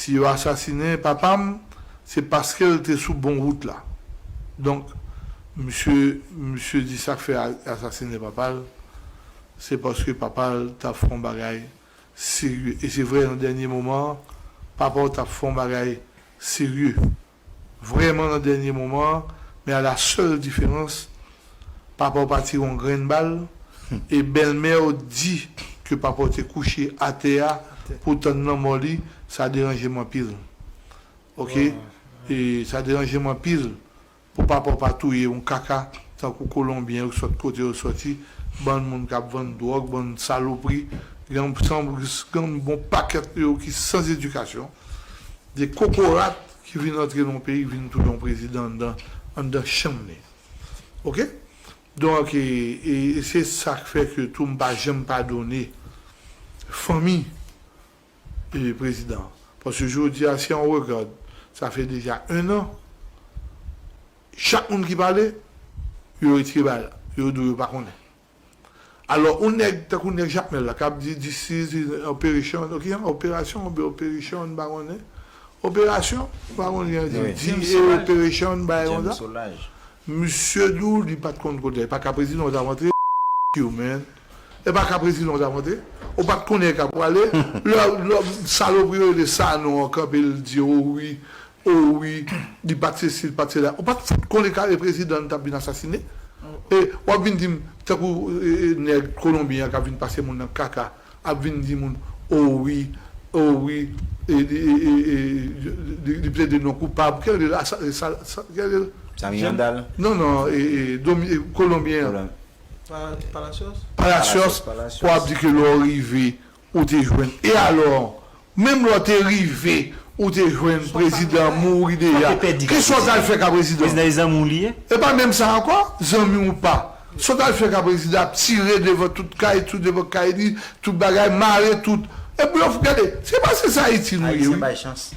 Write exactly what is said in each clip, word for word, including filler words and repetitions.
Si yo asasinen papa m, se paske l te sou bon wout la. Donk, misye, misye di sa k fè a- asasinen papa l, se paske papa l t ap fè yon bagay serye. E se vre, nan dènye moman an, papa w t ap fè yon bagay serye. Vrèman, nan dènye moman an, men a la sèl diferans, papa w pa tire yon grenn bal, e bèlmè w di ke papa w te kouche atè a pou tann lanmò li, sa deranje m anpil. Oke? E sa deranje m anpil pou papa w pa touye yon kaka tankou Kolonbyen yo ki sòt kote yo sòti, bann moun k ap vann dwòg, bann salopri, gen yon, gen yon bon pakèt yo ki san edikasyon, de kokorat ki vin antre nan yon peyi, vin touye yon prezidan anndan, anndan chanm li. Oke? Donk, e, e, e se sa k fè ke tou m pa janm padone fanmi e prezidan an. Paske jodi a, si an regard, sa fè deja en an, chak moun ki pale, yo retire bal, yo di w yo pa konnen. Alò, yon nèg tankou nèg Jakmèl la, k ap di, "This is an operation," ok, operasyon, oubyen operation, m pa konnen. Operasyon, m pa konnen, di, di, e operation, bagay konsa. Misye di w, li pa t konn kote, e pa ka prezidan w t ap antre, you man. E pa ka prezidan w t ap antre. Ou pa t konnen e ka pwale. Lè, lè salopri yo rele Sanon an kanpe, l di, "O wi, o wi, li pa t sesi, li pa t sela." Ou pa t fout konnen ka e prezidan n t ap vin asasinen. E w ap vin di m, tankou e, e, nèg Kolonbyen an k ap vin pase moun nan kaka, ap vin di moun, "O wi, o wi, e, e, e, e, e, li, li plede non koupab." Kè l rele sa, sa, sa, kè l rele? Sami Randal? Non, non, e, e, Domi-, e, Kolonbyen an. Palacios? Palacios, Palacios, Palacios. Pou ap di ke lè w rive, ou te jwenn. E alò, menm lè w te rive, ou te jwenn prezidan mouri deja. Kisa w t al fè ka prezidan? Prezidan e zanmi w li ye? E pa menm sa ankò, zanmi w pa. Sa w t al fè ka prezidan, ap tire devan tout kay, tout devan kay li, tout bagay, mare tout. Epi yo gade, se pa se sa Ayiti nou ye, wi.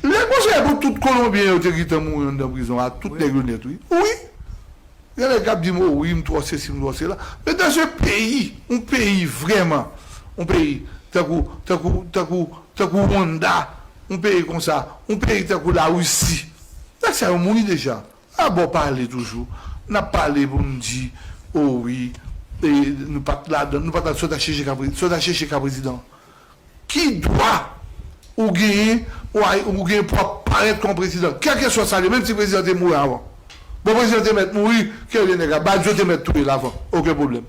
Lè konsa pou tout Kolonbyen yo te gentan mouri anndan prizon a, tout nèg yo nèt, wi. Wi. Gen nèg k ap di m, "O wi, m twò sesi, m twò sela." Men dans un pays, yon peyi vrèman, yon peyi tankou, tankou, tankou, tankou Rwanda, yon peyi konsa, yon peyi tankou Larisi, nèg sa yo mouri deja. A bon pale toujou. N ap pale pou n di, "O wi, e, nou pa t ladan, nou pa t, sa w ta chèche ka pre-, sa w ta chèche ka prezidan." Ki dwa ou genyen, ou ay-, ou genyen pou w ap parèt kòm prezidan? Kèlkeswa sa l ye, menm si prezidan te mouri avan. Bon, prezidan te mèt mouri, kè de nèg la, Badio te mèt touye l avan. Okenn pwoblèm.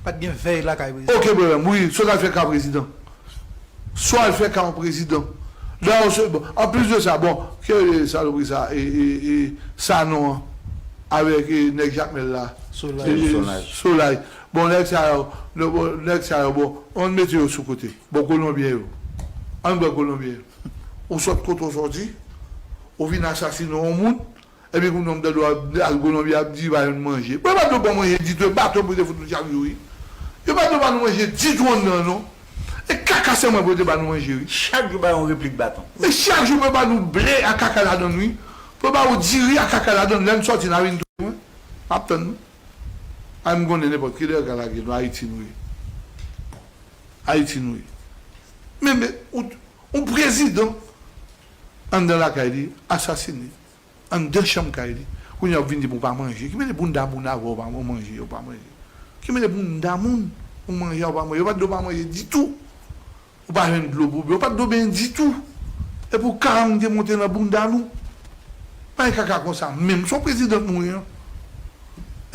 Pa t gen vèy lakay prezidan. Okenn pwoblèm, wi, sa w t al fè ka prezidan? Sa w al fè ka yon prezidan? Dayè, se, bon, anplis de sa, bon, kè de salopri sa, e, e, e, Sanon an, avèk, e, nèg Jakmèl la. Solay. E, e, Solay. Solay. Bon, nèg sa yo, le, bon, nèg sa yo, bon, ann mete yo sou kote. Bon, Kolonbyen yo. Ann pran Kolonbyen yo. Ou sot kote w soti, ou vin asasine yon moun, epi kounye a m tande w ap, al Kolonbyen ap di pa jwenn manje. Bon, yo pa t dwe ba w manje ditou, e baton pou yo te fout nou chak jou, wi. Yo pa t dwe ba nou manje ditou anndan, non. E kaka sèlman pou yo te ba nou manje, wi. Chak jou ba yon replik baton. E chak jou pou yo ba nou ble ak kaka ladan l, wi. Pou yo ba w diri ak kaka ladan l, lè n soti, n a vin touye mwen. M ap tann nou. A, m konnen nenpòt kilè yo ka lage nou, Ayiti nou ye. Ayiti nou ye. Men, men, ou, ou prezidan anndan lakay li, asasine. Anndan chanm kay li. Kounye a w ap vin di m ou pa manje. Ki mete bounda moun avè w pa manje, ou pa manje? Ki mete bounda moun ou manje, ou pa manje? Yo pa t dwe pa manje ditou. Ou pa jwenn dlo pou bwè, ou pa t dwe benyen ditou. Epi w karang te monte nan bounda nou. Pa gen kaka konsa, menm si yon prezidan k mouri an.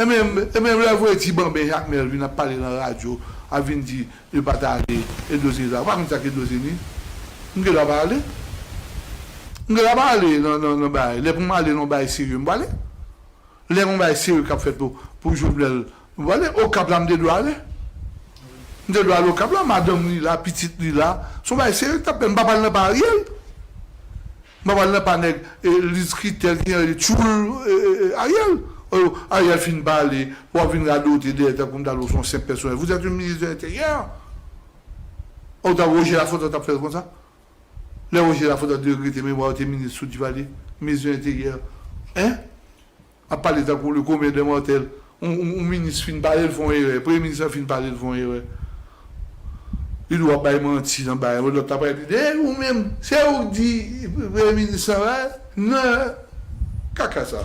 E menm, e menm lè voye ti banben Jakmèl vin ap pale nan radyo, ap vin di yo pa t ale Edozini la. Ou pa konn sa k Edozini? M gen dwa pa ale? M gen dwa pa ale nan, nan, nan bagay. Lè pou m ale nan yon bagay serye, m pale. Lè yon bagay serye k ap fèt pou, pou Jovenel, m pale. Okap la, m te dwe ale. M te dwe ale Okap la, madanm li la, pitit li la. Se yon bagay serye k t ap fèt. M pa pral nan pa Ariel. M pa pral nan pa nèg, e, Liz Kritel ki rele tchoul, e, e, e, Ariel. O, Ariel fin pale, w ap vin radote dèyè tankou m ta di w se yon senp pèsonèl. Vous êtes un ministre de l'Intérieur. O, ta Roger Lafontant t ap fè konsa. Lè Roger Lafontant te regrete memwa, te minis sou Duvalier, minis de l'Intérieur. Hein? Ap pale tankou le commun des mortels. Yon, yon, yon minis fin pale, l fè yon erè. Premye minis lan fin pale, l fè yon erè. Li di w ap bay manti nan bagay, lòt la pral di, e ou menm, se ou k di premye minis lan bagay? Nan kaka sa.